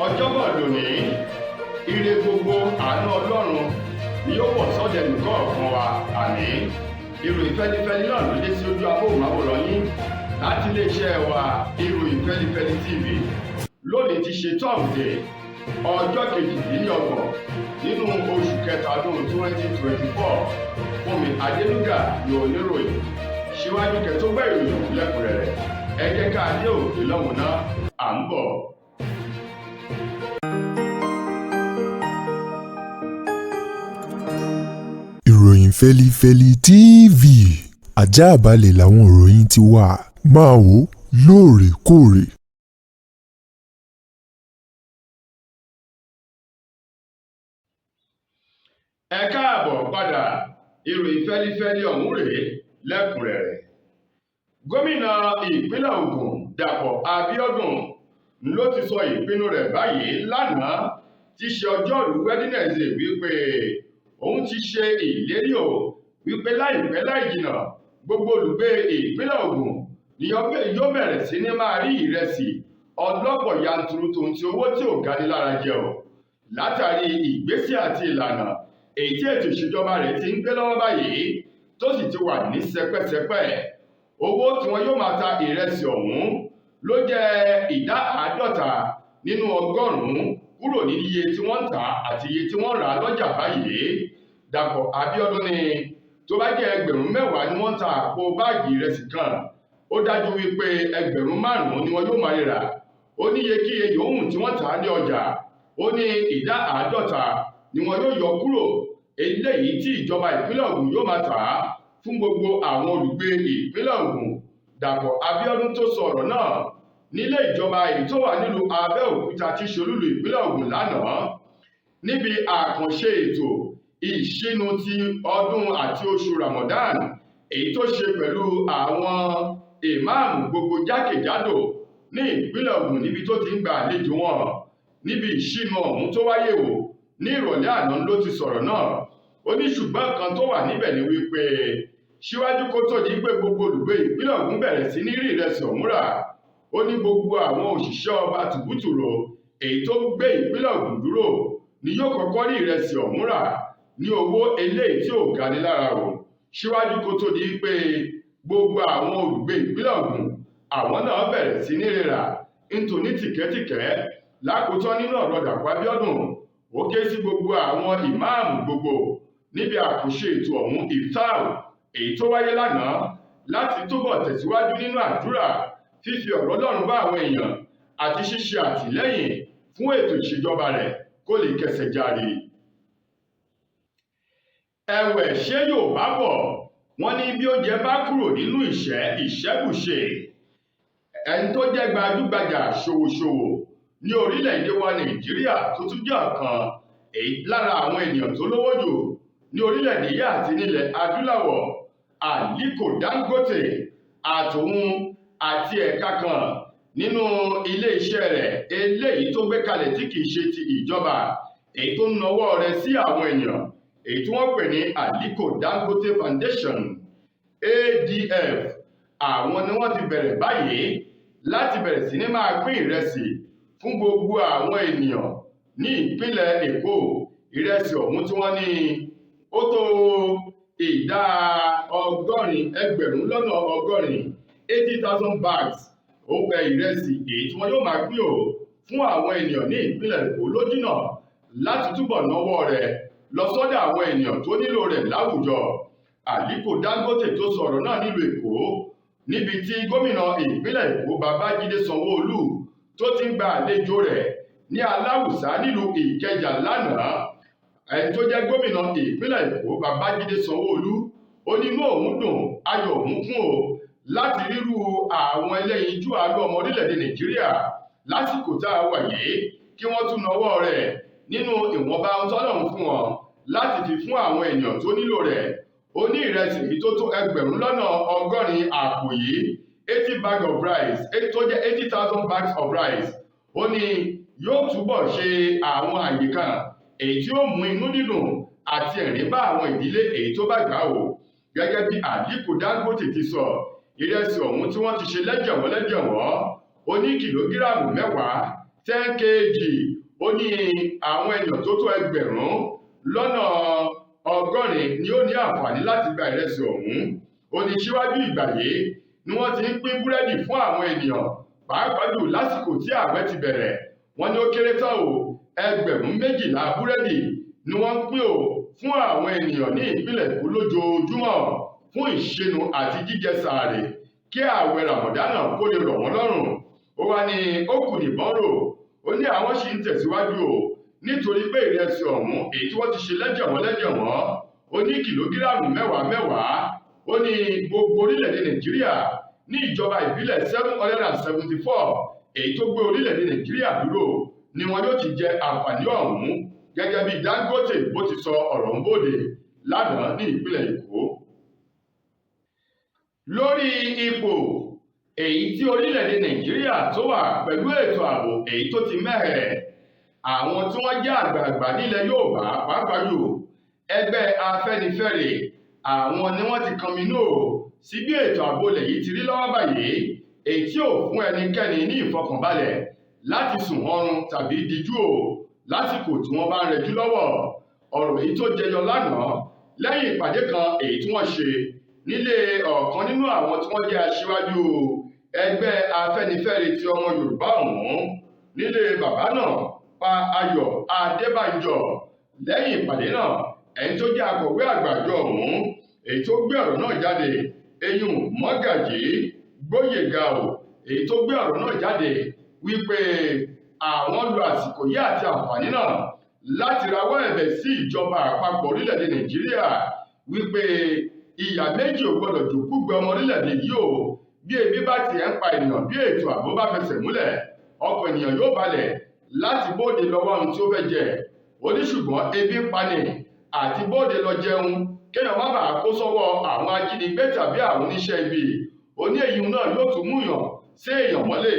Ọjọ́bọ̀ lónìí, ire gbogbo, àánú Ọlọ́run ni yóò wọ̀ sọ́dẹ̀ nìkọ̀ọ̀kan wa, àmín. Ìròyìn fẹ́lifẹ́li náà ló dé sí ojú amóhùnmáwòrán yín láti iléeṣẹ́ wa, Ìròyìn Fẹ́lifẹ́li TV. Lónìí ti ṣe Thursday, ọjọ́ 28 nínú oṣù kẹta ọdún 2024. Fúnmi Adélúgà ní oníròyìn. Síwájú kẹ́ tó gbọ́ ìròyìn ọ̀hún lẹ́kùnrẹ́rẹ́, ẹ jẹ́ ká dé òkè lọ́hùn náà, à ń bọ̀. Ìròyìn Fẹ́lifẹ́li TV, àjààbálẹ̀ làwọn ìròyìn ti wà, máa wò ó lóòrèkóòrè. Ẹ káàbọ̀ padà, ìròyìn fẹ́lifẹ́li ọ̀hún rèé lẹ́kùnrẹ́rẹ́. Gómìnà ìpínlẹ̀ Ògùn, Dàpọ̀ Abíọ́dún, ló ti sọ ìpinnu rẹ̀ báyìí lánàá tí í ṣe ọjọ́rùú Wednesday wípé òun ti ṣe ìlérí o wípé láìpẹ́ láì jìnà, gbogbo olùgbé ìpínlẹ̀ Ògùn ni yóò bẹ̀rẹ̀ sí ní máa rí ìrẹsì ọlọ́pọ̀ yanturu tòun ti owó tí ò gani lára jẹ o, látàrí ìgbésẹ̀ àti ìlànà èyí tí ètò ìṣèjọba rẹ̀ ti ń gbé lọ́wọ́ báyìí tó sì ti wà ní sẹpẹ́sẹpẹ́. Owó tí wọn yóò máa ta ìrẹsì ọ̀hún ló jẹ́ ìdá 50 nínú ọgọ́rùn-ún kúrò ní iye tí wọ́n ń tà àti iye tí wọ́n rà lọ́jà báyìí. Dàpọ̀ Abíọ́dún ní tó bá jẹ́ 10,000 ni wọ́n ń ta àpò báàgì ìrẹsì kan, ó dájú wípé 5,000 ni wọn yóò máa rà. Ó ní iyekíye yòówù tí wọ́n tà á ní ọjà, ó ní ìdá 50 ni wọn yóò yọ kúrò eléyìí tí ìjọba ìpínlẹ̀ Ògùn yóò máa tà á fún gbogbo àwọn olùgbé ìpínlẹ̀ Ògùn. Dàpọ̀ Abíọ́dún tó sọ ọ̀rọ̀ náà nílé ìjọba èyí tó wà nílùú Abẹ́òkúta tí ṣolúlu ìpínlẹ̀ Ògùn lánàá níbi àkànṣe ètò ìṣínu ti ọdún àti oṣù Ramadan èyí tó ṣe pẹ̀lú àwọn ìmáàmù gbogbo jákèjádò ní ìpínlẹ̀ Ògùn níbi tó ti ń gba àlejò wọn. Níbi ìṣínu ọ̀hún tó wáyé wò ní ìrọ̀lẹ́ àná ló ti sọ̀rọ̀ náà. Ó ní ṣùgbọ́n kan tó wà níbẹ̀ ni wípé síwájú kó tó di pé gbogbo olùgbé ìpínlẹ̀ Ògùn bẹ̀rẹ̀ sí ní rí ìrẹsì ọ̀hún rà, ó ní gbogbo àwọn òṣìṣẹ́ ọba tùbútùrò èyí tó gbé ìpínlẹ̀ Ògùn dúró ni yóò kọ́kọ́ rí ìrẹsì ọ̀hún rà ní owó eléyìí tí ò gani lára o, síwájú kó tó di pé gbogbo àwọn olùgbé ìpínlẹ̀ Ògùn àwọn náà bẹ̀rẹ̀ sí ní rírà nítorí tìkẹ́tìkẹ́. Lákòótán nínú ọ̀rọ̀ Dàpọ̀ Abíọ́dún, ó ké sí gbogbo àwọn ìmáàmù gbogbo níbi àkànṣe ètò ọ̀hún iftar èyí tó wáyé lánàá láti túbọ̀ tẹ̀síwájú nínú àdúrà, fífi ọ̀rọ̀ Ọlọ́run bá àwọn èèyàn àti ṣíṣe àtìlẹ́yìn fún ètò ìṣèjọba rẹ̀ kó lè kẹsẹ̀ járe. Ẹ̀wẹ̀, ṣé Yorùbá bọ̀ wọ́n ní bí oúnjẹ bá kúrò nínú ìṣẹ́, ìṣẹ́bùṣe. Ẹni tó jẹ́ gbajúgbajà ṣòwòṣòwò ní orílẹ̀-èdè wa Nàìjíríà tó tún jẹ́ ọ̀kan èyí lára àwọn ènìyàn tó lówó jù ní orílẹ̀-èdè yìí àti nílẹ̀ adúláwọ̀, Aliko Dangote, àtòun àti ẹ̀ka kan nínú ilé-iṣẹ́ rẹ̀ eléyìí tó gbé kalẹ̀ tí kìí ṣe ti ìjọba èyí tó ń nawọ́ rẹ̀ sí àwọn èèyàn èyí tí wọ́n pè ní Aliko Dangote Foundation, ADF, àwọn ni wọ́n ti bẹ̀rẹ̀ báyìí láti bẹ̀rẹ̀ sí ní máa pín ìrẹsì fún gbogbo àwọn ènìyàn ní ìpínlẹ̀ Èkó. Ìrẹsì ọ̀hún tí wọ́n ní ó tó ìdá 80 ẹgbẹ̀rún lọ́nà 80, 80,000 bags ó ìrẹsì èyí tí wọ́n yóò máa pín o fún àwọn ènìyàn ní ìpínlẹ̀ Èkó lójúnà láti túbọ̀ náwó rẹ̀ lọ sọ́dọ̀ àwọn ènìyàn tó nílò rẹ̀ láwùjọ. Aliko Dangote tó sọ̀rọ̀ náà nílùú Èkó níbi tí gómìnà ìpínlẹ̀ Èkó Babájídé Sanwó-Olú tó ti ń gba àlejò rẹ̀ ní Aláùsá nílùú Ìkẹjà lánàá. Ẹni tó jẹ́ gómìnà ìpínlẹ̀ Èkó Babájídé Sanwó-Olú ó ní inú òun dùn, ayọ̀ òun kún o láti rírú àwọn ẹlẹ́yinjú àánú ọmọ orílẹ̀-èdè Nàìjíríà lásìkò tá a wà yìí kí wọ́n tún nawọ́ rẹ̀ nínú ìwọ̀nba ohun tọ́lọ́run fún wọn láti fi fún àwọn èèyàn tó nílò rẹ̀. Ó ní ìrẹsì yìí tó tó 80,000 àpò yìí, 80 bag of rice tó jẹ́ 80,000 bags of rice, ó ní yóò túbọ̀ ṣe àwọn àyè kan èyí tí ó mú inú dídùn àti ẹ̀rín bá àwọn ìdílé èyí tó bá gbà ó. Gẹ́gẹ́ bí Aliko Dangote ti sọ, ìrẹsì ọ̀hún tí wọ́n ti ṣe lẹ́jẹ̀wọ́n lẹ́jẹ̀wọ́n ó ní kìlógíráàmù 10. 10 kg. Ó ní àwọn èèyàn tó tó 180,000 ni ó ní àǹfààní láti gba ìrẹsì ọ̀hún. Ó ní síwájú ìgbà yìí ni wọ́n ti ń pín búrẹ́dì fún àwọn ènìyàn, pàápàá jù lásìkò tí ààwẹ̀ ti bẹ̀rẹ̀. Wọ́n ní ó kéré tán o, 12,000 búrẹ́dì ni wọ́n ń pín o fún àwọn ènìyàn ní ìpínlẹ̀ Èkó lójoojúmọ́ fún ìṣínu àti jíjẹ sààrè kí ààwẹ̀ Ràmọ̀dánà kó lè rọ̀ wọ́n lọ́rùn. Ó wá ní ó kù nìbọn rò, ó ní àwọn sì ń tẹ̀síwájú o, nítorí pé ìrẹsì ọ̀hún èyí tí wọ́n ti ṣe lẹ́jẹ̀wọ́n lẹ́jẹ̀wọ́n ó ní kìlógíráàmù mẹ́wàá mẹ́wàá. Ó ní gbogbo orílẹ̀-èdè Nàìjíríà ní ìjọba ìbílẹ̀ 774 èyí tó gbé orílẹ̀-èdè Nàìjíríà dúró ni wọn yóò ti jẹ àǹfààní ọ̀hún, gẹ́gẹ́ bí Dangote bó ti sọ ọ̀rọ̀ ń bòde lánàá ní ìpínlẹ̀ Èkó. Lórí ipò èyí tí orílẹ̀-èdè Nàìjíríà tó wà pẹ̀lú ètò ààbò èyí tó ti mẹ́hẹ̀, àwọn tí wọ́n jẹ́ àgbààgbà nílẹ̀ Yorùbá pàápàá jù ẹgbẹ́ Afẹ́nifẹ́re, àwọn ni wọ́n ti kọminú sí bí ètò ààbò ilẹ̀ yìí ti rí lọ́wọ́ báyìí, èyí tí ò fún ẹnikẹ́ni ní ìfọkànbalẹ̀ láti sùn ọrùn tàbí díjú o lásìkò tí wọ́n bá ń rẹjú lọ́wọ́. Ọ̀rọ̀ èyí tó jẹyọ lánàá lẹ́yìn ìpàdé kan èyí tí wọ́n ṣe nílé ọ̀kan nínú àwọn tí wọ́n jẹ́ aṣíwájú ẹgbẹ́ Afẹ́nifẹ́re ti ọmọ Yorùbá ọ̀hún nílé bàbá náà, Pa Ayọ̀ Adébánjọ. Lẹ́yìn ìpàdé náà, ẹni tó jẹ́ akọ̀wé àgbà àjọ ọ̀hún èyí tó gbé ọ̀rọ̀ náà jáde, eyín Mọ́gàjí Gbóyèga o, èyí tó gbé ọ̀rọ̀ náà jáde wípé àwọn lo àsìkò yìí àti àǹfààní náà láti rawọ́ ẹ̀bẹ̀ sí ìjọba àpapọ̀ orílẹ̀-èdè Nàìjíríà wípé ìyà méjì ò gbọdọ̀ jòkú gbé ọmọ orílẹ̀-èdè yìí o. Bí ebi bá tiẹ̀ ń pa ènìyàn, bí ètò ààbò bá fẹsẹ̀ múlẹ̀, ọkàn ènìyàn yóò balẹ̀ láti bóde lọ́wọ́ ohun tí ó fẹ́ jẹ. Ó ní ṣùgbọ́n ebi ń pani àti bóde lọ jẹun kéèyàn má bàa kó sọ́wọ́ àwọn ajínigbé tàbí àwọn oníṣẹ́ ibi. Ó ní èyí náà yóò tún múyàn sí èèyàn mọ́lẹ̀.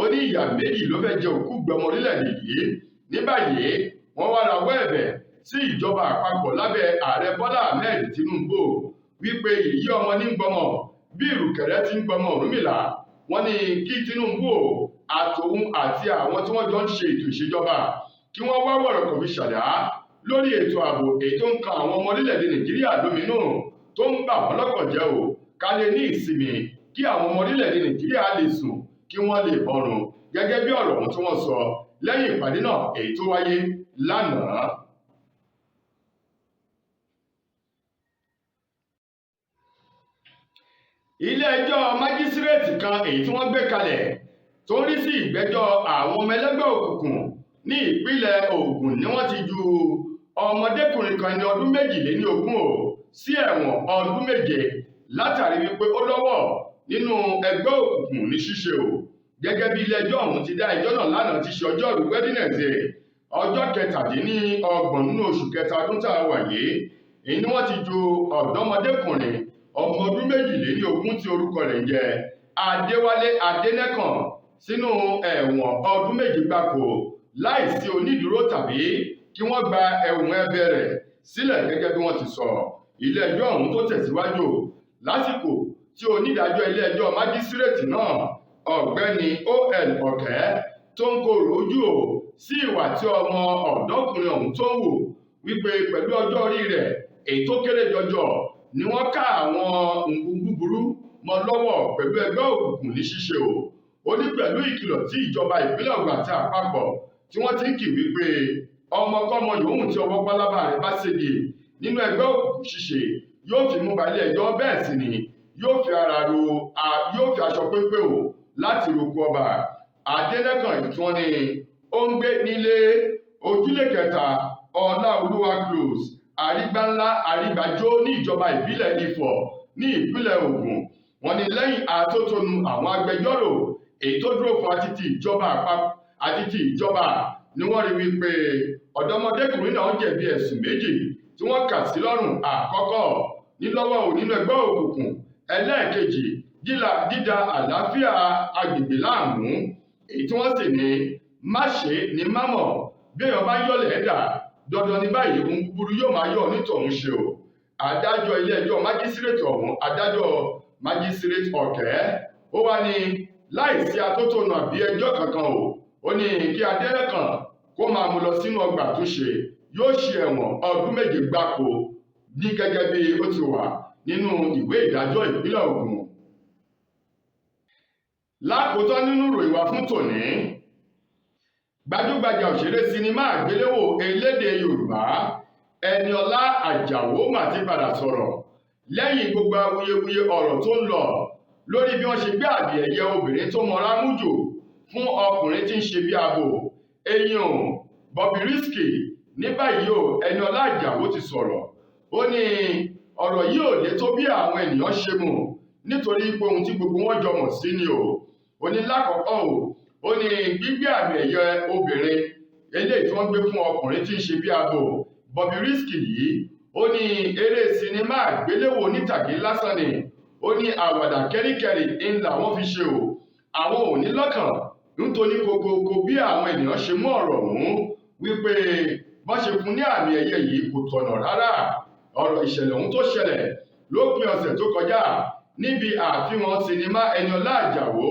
Ó ní ìyà méjì ló fẹ́ jẹ òkú gbé ọmọ orílẹ̀-èdè yìí. Ní báyìí, wọ́n wá rawọ́ ẹ̀bẹ̀ sí ìjọba àpapọ̀ lábẹ́ ààrẹ Bọ́lá Ahmed Tinubu wípé èyí ọmọ ní gbọmọ bí ìrùkẹ̀rẹ̀ ti ń gbọmọ Ọ̀rúnmìlà. Wọ́n ní kí Tinubu àtòun àti àwọn tí wọ́n jọ ń ṣe ètò ìṣèjọba kí wọ́n wá wọ̀rọ̀kọ̀ fi ṣàdá lórí ètò ààbò èyí tó ń kan àwọn ọmọ orílẹ̀-èdè Nàìjíríà lóminú tó ń bà wọ́n lọ́kàn jẹ́ o, ká lè ní ìsinmi kí àwọn ọmọ orílẹ̀-èdè Nàìjíríà lè sùn kí wọ́n lè bọ̀rùn, gẹ́gẹ́ bí ọ̀rọ̀ ohun tí wọ́n sọ lẹ́yìn ìpàdé náà èyí tó wáyé lánàá. Ilé-ẹjọ́ májísírèètì kan èyí tí wọ́n gbé kalẹ̀ tó ń rí sí ìgbẹ́jọ́ àwọn ọmọ ẹlẹ́gbẹ́ òkùnkùn ní ìpínlẹ̀ Ògùn ni wọ́n ti ju ọmọdékùnrin kan ní ọdún 22 o sí ẹ̀wọ̀n ọdún 7 látàrí wípé ó lọ́wọ́ nínú ẹgbẹ́ òkùnkùn ní ṣíṣe o. Gẹ́gẹ́ bí ilé-ẹjọ́ ọ̀hún ti dá ẹjọ́ náà lánàá ti ṣe ọjọ́rú Wẹ́dínẹ̀sì ọjọ́ 27 nínú oṣù kẹta ọdún tá a wà yìí, èyí ni wọ́n ti ju ọ̀dọ́mọdékùnrin ọmọ ọdún 22 tí orúkọ rẹ̀ ń jẹ́ Adéwálé Adénẹ́kàn sínú ẹ̀wọ̀n ọdún 7 gbáko láìsí onídùúró tàbí kí wọ́n gba ẹ̀wọ̀n ẹ̀bẹ̀ rẹ̀ sílẹ̀ gẹ́gẹ́ bí wọ́n ti sọ. Ilé-ẹjọ́ ọ̀hún tó tẹ̀síwájú lásìkò tí onídàájọ́ ilé-ẹjọ́ májísírèètì náà ọ̀gbẹ́ni O.L. Ọ̀kẹ́ tó ń korò ojú ò sí ìwà tí ọmọ ọ̀dọ́kùnrin ọ̀hún tó ń wò wípé pẹ̀lú ọjọ́ orí rẹ̀ èyí tó kéré jọjọ ni wọ́n ká àwọn nǹkan búburú mọ́ lọ́wọ́ pẹ̀lú ẹgbẹ́ òkùnkùn ní ṣíṣe o. Ó ní pẹ̀lú ìkìlọ̀ tí ìjọba ìpínlẹ̀ Ògùn àti àpapọ̀ tí wọ́n ti ń kì wípé ọmọkọ́mọ yòówù tí ọwọ́ pálábá rẹ̀ bá sége nínú ẹgbẹ́ òkùnkùn ṣíṣe yóò fi mú balẹ̀ ẹjọ́, bẹ́ẹ̀ sì ni yóò fi ara ro yóò fi aṣọ péńpé o láti roko ọba. Adénẹ́kàn tí wọ́n ní ó ń gbé nílé ojúlé kẹta Ọláolúwa Close, Àrígbáńlá Àrígbájó ní ìjọba ìbílẹ̀ Ifọ̀ ní ìpínlẹ̀ Ògùn. Wọ́n ní lẹ́yìn àtótónu àwọn agbẹjọ́rò èyí tó dúró fún àti ti ìjọba àpapọ̀ àti ti ìjọba ni wọ́n rí wípé ọ̀dọ́mọdékùnrin náà jẹ̀bi ẹ̀sùn méjì tí wọ́n kà sí lọ́rùn. Àkọ́kọ́, nílọ́wọ́ ò nínú ẹgbẹ́ òkùnkùn; ẹlẹ́ẹ̀kejì, dídà àlàáfíà agbègbè láàmú, èyí tí wọ́n sì ní má ṣe ní má mọ̀ bí èèyàn bá yọ̀lẹ̀ ẹ̀dà dandan ní báyìí ohun búburú yóò máa yọ onítọ̀hún ṣe o. Adájọ́ ilé-ẹjọ́ májísírèètì ọ̀hún, adájọ́ májísírèètì Ọ̀kẹ́, ó wá ní láìsí atótónu àbí ẹjọ́ kankan o, Ó ní kí Adélékàn kó máa mú lọ sínú ọgbà àtúnṣe, yóò ṣe ẹ̀wọ̀n ọdún 7 gbáko ní gẹ́gẹ́ bí ó ti wà nínú ìwé ìdájọ́ ìpínlẹ̀ Ògùn. Lákòótán nínú ìròyìn wa fún tòní, gbajúgbajà òṣèré sinimá àgbéléwò elédè Yorùbá Ẹniọlá Àjàó mà ti padà sọ̀rọ̀ lẹ́yìn gbogbo awuyewuye ọ̀rọ̀ tó ń lọ lórí bí wọ́n ṣe gbé àmì ẹ̀yẹ obìnrin tó mọra mú jù fún ọkùnrin tí ń ṣe bí abo eyín Bobrisky. Ní báyìí o, Ẹniọlá Àjàó ti sọ̀rọ̀. Ó ní ọ̀rọ̀ yìí ò lè tó bí àwọn ènìyàn ṣe mú, nítorí pé ohun tí gbogbo wọn jọ mọ̀ sí ni o. Ó ní lákọ̀ọ́kọ́ o, ó ní gbígbé àmì ẹ̀yẹ obìnrin eléyìí tí wọ́n gbé fún ọkùnrin tí ń ṣe bí abo Bobrisky yìí, ó ní eré sinimá àgbéléwò onítàgé lásán ni. Ó ní àwàdà kẹ́ríkẹ́rí ń làwọn fi ṣe o, àwọn ò ní lọ́kàn nítorí kokoko bí àwọn ènìyàn ṣe mú ọ̀rọ̀ ọ̀hún wípé bọ́n ṣe fún ní àmì ẹ̀yẹ yìí kò tọ̀nà rárá. Ọ̀rọ̀ ìṣẹ̀lẹ̀ ọ̀hún tó ṣẹlẹ̀ lópin ọ̀sẹ̀ tó kọjá níbi àfihàn sinimá Ẹniọlá Àjàó,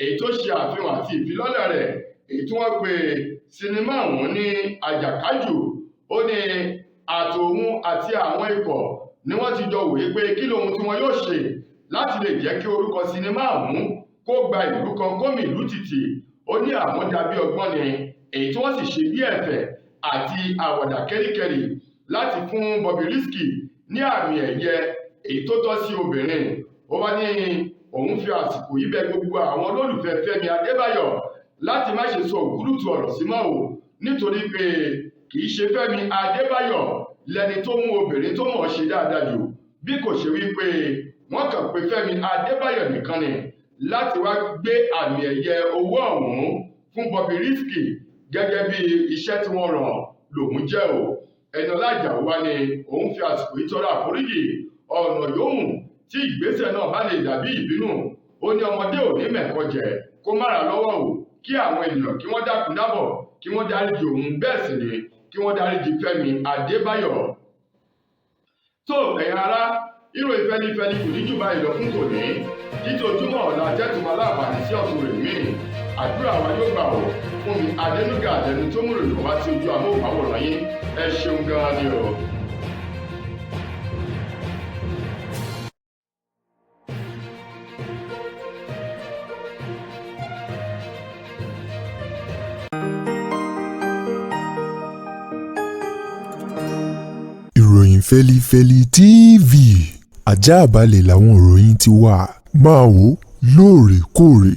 èyí tó ṣe àfihàn àti ìfilọ́lẹ̀ rẹ̀, èyí tí wọ́n pe sinimá ọ̀hún ní Àjàkájù. Ó ní àtòun àti àwọn ikọ̀ ni wọ́n ti jọ wòye pé kí lohun tí wọ́n yóò ṣe láti lè jẹ́ kí orúkọ sinimá ọ̀hún kó gba ìlú kan kómi ìlú tìtì. Ó ní àwọn dàbí ọgbọ́n ni, èyí tí wọ́n sì ṣe bí ẹ̀fẹ̀ àti àwàdà kẹ́ríkẹ́rí láti fún Bobrisky ní àmì ẹ̀yẹ èyí tó tọ́ sí obìnrin. Ó wá ní òun fi àsìkò yìí bẹ̀ gbogbo àwọn olólùfẹ́ Fẹ́mi Adébáyọ̀ láti má ṣe sọ ògúlùtù ọ̀rọ̀ sí mọ́ o, nítorí pé kì í ṣe Fẹ́mi Adébáyọ̀ lẹni tó mú obìnrin tó mọ̀ ọ́ ṣe dáadáa jù, bí kò ṣe wípé wọ́n kàn pé Fẹ́mi Adébáyọ̀ nìkan ni láti wá gbé àmì ẹ̀yẹ owó ọ̀hún fún Bobrisky gẹ́gẹ́ bí iṣẹ́ tí wọ́n ràn lòun jẹ́ o. Ẹniọlá Àjàó wá ní òun fi àsìkò yìí tọrọ àforíjì ọ̀nà yòówù tí ìgbésẹ̀ náà bá lè dàbí ìbínú. Ó ní ọmọdé ò ní mẹ̀kọ jẹ kó má ra lọ́wọ́ o, kí àwọn ènìyàn kí wọ́n dákun dábọ̀ kí wọ́n dáríjì òun, bẹ́ẹ̀ sì ni kí wọ́n dáríjì Fẹ́mi Adébáyọ̀. Tó ẹ̀yin ará, ìròyìn fẹ́lifẹ́li kò ní jù báyìí lọ fún tòní. Títí ojúmọ́ ọ̀la tẹ́tùmọ̀ aláàbàní sí ọ̀tún rẹ̀ míì, àdúrà wa yóò gbà ọ́. Fún mi Adénúgà àtẹnu tó múrò lọ wá sí ojú amóhùnmáwòrán yín, ẹ ṣeun gan-an ni o. Ìròyìn Fẹ́lifẹ́li TV àjààbálẹ̀ làwọn ìròyìn ti wà. Máa wò lóòrèkóòrè.